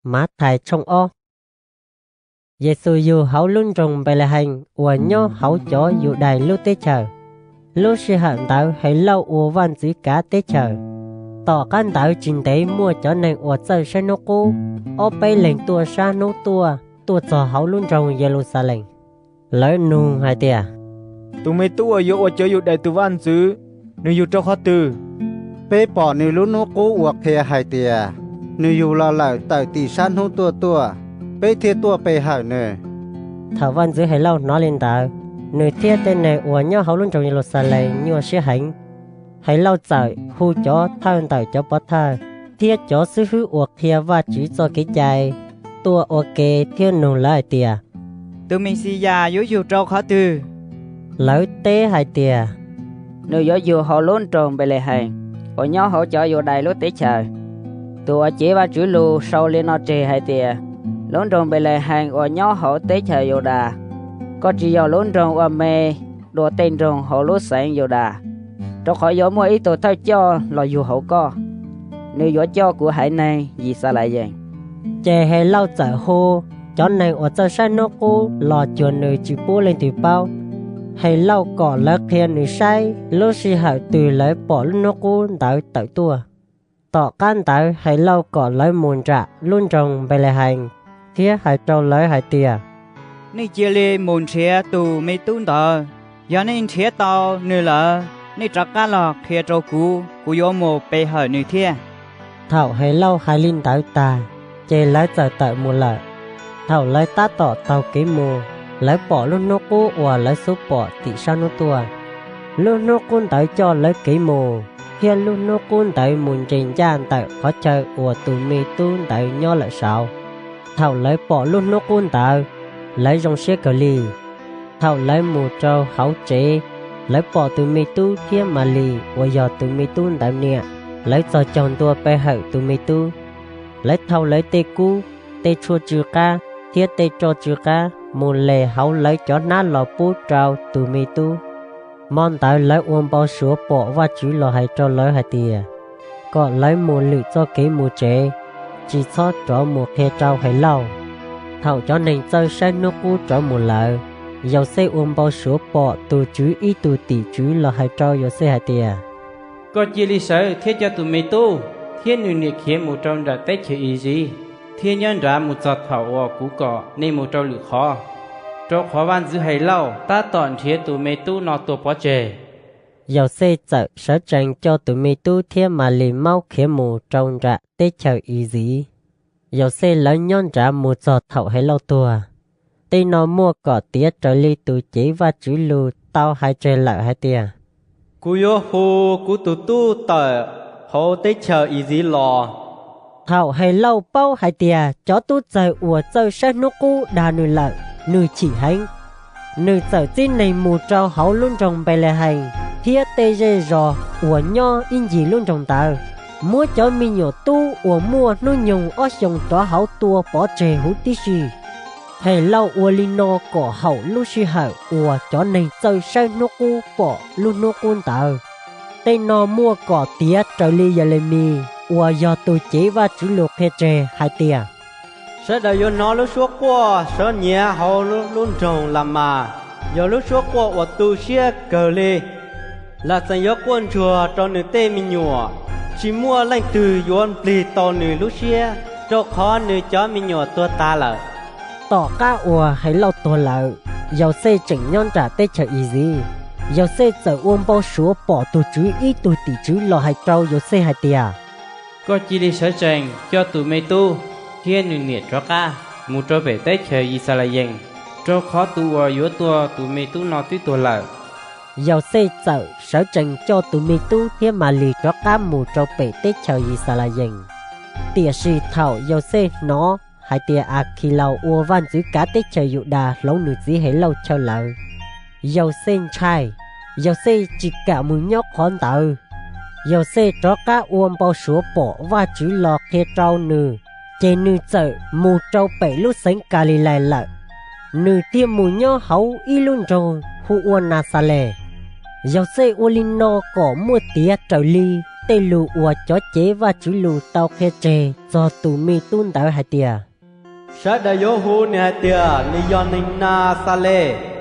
Mathais tshooj ob. Yexus yug hauv lub nroog Npelehees uas nyob hauv cov Yudais lub teb chaws. Lub sij hawm ntawd Helauj ua vaj ntxwv kav teb chaws. Tom qab ntawd tsis ntev muaj cov neeg uas txawj saib hnub qub ob peb leeg tuaj sab hnub tuaj, tuaj txog hauv lub nroog Yeluxalees. Lawv nug hais tias, Tus me tub uas yuav ua cov Yudais tus vaj ntxwv, nws yug rau qhov twg? Peb pom nws lub hnub qub uas qhia hais tias, nws yug los lawm tawm tim sab hnub tuaj tuaj, peb thiaj tuaj pe hawm nws. Thaum vaj ntxwv Helauj hnov li ntawd, nws thiab tej neeg uas nyob hauv lub nroog Yeluxalees nyuaj siab heev. Helauj txawm hu cov thawj ntawm cov pov thawj thiab cov xib hwb uas qhia Vajtswv txoj kev cai tuaj ua ke thiab nug lawv hais tias, Tus Mexiyas yuav yug rau qhov twg? Lawv teb hais tias, Nws yuav yug hauv lub nroog Npelehees uas nyob hauv cov Yudais lub teb chaws. Tus uas cev Vajtswv lus sau li no tseg hais tias, Lub nroog Npelehees uas nyob hauv teb chaws Yudas, koj tsis yog lub nroog uas me dua tej nroog hauv lub xeev Yudas, rau qhov yuav muaj ib tug thawj coj los yug hauv koj. Nws yuav coj kuv haiv neeg Yixalayees. Ces Helauj txawm hu cov neeg uas txawj saib hnub qub los cuag nws tsis pub leej twg paub. Helauj kom lawv qhia nws saib lub sij hawm twg lawv pom lub hnub qub ntawd tawm tuaj. Tom qab ntawd Helauj kom lawv mus nram lub nroog Npelehees thiab hais rau lawv hais tias, Nej cia li mus nrhiav tus me tub ntawd. Yog nej nrhiav tau nws lawm, nej rov qab los qhia rau kuv, kuv yuav mus pe hawm nws thiab. Thaum Helauj hais li ntawd tag, ces lawv txawm tawm mus lawm. Thaum lawv tab tom taug kev mus, lawv pom lub hnub qub uas lawv xub pom tim sab hnub tuaj. Lub hnub qub ntawd coj lawv kev mus, thiab lub hnub qub ntawd mus nres ncaj ntawm qhov chaw uas tus me tub ntawd nyob lawm saud. Thaum lawv pom lub hnub qub ntawd, lawv zoo siab kawg li. Thaum lawv mus rau hauv tsev, lawv pom tus me tub thiab Malis uas yog tus me tub ntawd niam. Lawv txhos caug ntua pe hawm tus me tub. Lawv thau lawv tej kub, tej tshuaj tsw qab thiab tej roj tsw qab mus les hauv lawv cov hnab los pub rau tus me tub. Hmo ntawd lawv ua npau suav pom Vajtswv los hais rau lawv hais tias, kom lawv mus lwm txoj kev mus tsev, tsis txhob rov mus qhia rau Helauj. Thaum cov neeg txawj saib hnub qub rov mus lawm, Yauxej ua npau suav pom tus Tswv ib tug tim tswv los hais rau Yauxej hais tias, Koj cia li sawv thiab coj tus me tub thiab nws niam khiav mus rau nram teb chaws Iziv, thiab nyob nrad mus txog thaum uas kuv kom nej mus rau lwm qhov, rau qhov vaj ntxwv Helauj tab tom nrhiav tus me tub no tua pov tseg. Yauxej txawm sawv tsees coj tus me tub thiab Malis maub khiav mus rau nram teb chaws Iziv. Yauxej lawv nyob nrad mus txog thaum Helauj tuag. Tej no muaj kom tiav raws li tus cev Vajtswv lus tau hais tseg lawm hais tias, Kuv yuav hu kuv tus tub tawm hauv teb chaws Iziv los. Thaum Helauj paub hais tias cov tub txawg uas txawj saib hnub qub dag nws lawm, nws chim heev. Nws txawm txib neeg mus rau hauv lub nroog Npelehees thiab tej zej zos uas nyob ib ncig lub nroog ntawd, muab cov me nyuam tub uas muaj hnub nyoog ob xyoos rov hauv tua pov tseg huv tib si. Helauj ua li no kom haum lub sij hawm uas cov neeg txawj saib hnub qub pom lub hnub qub ntawd. Tej no muaj kom tiav raws li Yelemis uas yog tus cev Vajtswv lus qhia tseg hais tias, Sawv daws yuav hnov lub suab quaj sawv nyiav hauv lub nroog Lamas, yog lub suab quaj uas tu siab kawg li. Lam txeem yuav quaj ntsuag rau nws tej me nyuam, tsis muaj leej twg yuav nplig tau nws lub siab, rau qhov nws cov me nyuam tuag tas lawm. Tom qab uas Helauj tuag lawm, Yauxej tseem nyob nram teb chaws Iziv. Yauxej txawm ua npau suav pom tus Tswv ib tug tim tswv los hais rau Yauxej hais tias, Koj cia li sawv tsees coj tus me tub thiab nws niam rov qab mus rau pem teb chaws Yixalayees, rau qhov tus uas yuav tua tus me tub no twb tuag lawm. Yauxej txawm sawv tsees coj tus me tub thiab Malis rov qab mus rau pem teb chaws Yixalayees. Tiam sis thaum Yauxej hnov hais tias Akhilaus ua vaj ntxwv kav teb chaws Yudas hloov nws txiv Helauj chaw lawm, Yauxej ntshai, Yauxej tsis kam mus nyob qhov ntawd. Yauxej rov qab ua npau suav pom Vajtswv los qhia rau nws, ces nws txawm mus rau pem lub xeev Kalilais lawm. Nws thiaj mus nyob hauv ib lub nroog hu ua Naxales. Yauxej ua li no kom muaj tiav raws li tej lus uas cov cev Vajtswv lus tau qhia tseg txog tus me tub ntawd hais tias: Sawv daws yuav hu nws hais tias nws yog neeg Naxales.